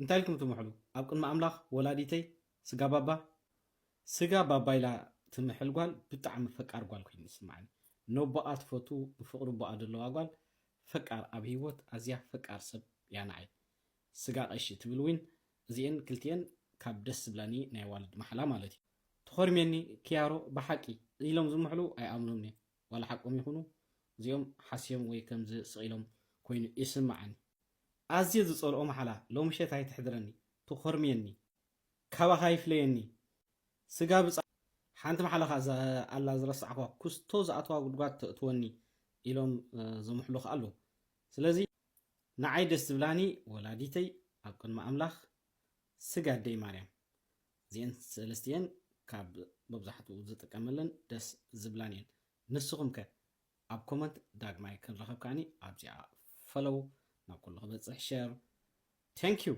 እንታይ ኢልኩም ትምሕሉ? ኣብ ቅድሚ ኣምላኽ ወላዲተይ ስጋ ባባ ስጋ ባባ ኢላ ትምሕል ጓል ብጣዕሚ ፈቃር ጓል ኮይኑ ይስምዓኒ። ነቦኣ ትፈቱ ብፍቕሪ ቦኣ ዘለዋ ጓል ፈቃር ኣብ ህይወት ኣዝያ ፈቃር ሰብ እያ ንዓይ። ስጋ ቀሺ ትብል ዊን እዚኤን ክልቲኤን ካብ ደስ ዝብላኒ ናይ ዋልድ ማሕላ ማለት እዩ። ትኾርሜኒ ኪያሮ ብሓቂ ኢሎም ዝምሕሉ ኣይኣምኖምን እየ። ዋላ ሓቆም ይኹኑ እዚኦም ሓስዮም ወይ ከምዚ ስቕ ኢሎም ኮይኑ ይስምዓኒ። ኣዝየ ዝጸልኦ ማሕላ ሎምሸት ኣይትሕድረኒ ትኾርምየኒ ካባኻ ይፍለየኒ ስጋ ብጻ ሓንቲ ማሕላ ከኣ ኣላ ዝረሳዕኳ ኩስቶ ዝኣተዋ ጉድጓድ ተእትወኒ ኢሎም ዝምሕሉ ከኣ ኣለዉ። ስለዚ ንዓይ ደስ ዝብላኒ ወላዲተይ ኣብ ቅድሚ ኣምላኽ ስጋ ኣደይ ማርያም እዚአን ሰለስቲአን ካብ መብዛሕትኡ ዝጥቀመለን ደስ ዝብላን እየን። ንስኹም ከ ኣብ ኮመንት ዳግማይ ክንረኸብ ከኣኒ ኣብዚኣ ፈለው ናብ ኩሉ ክበፅሕ ሸር thank you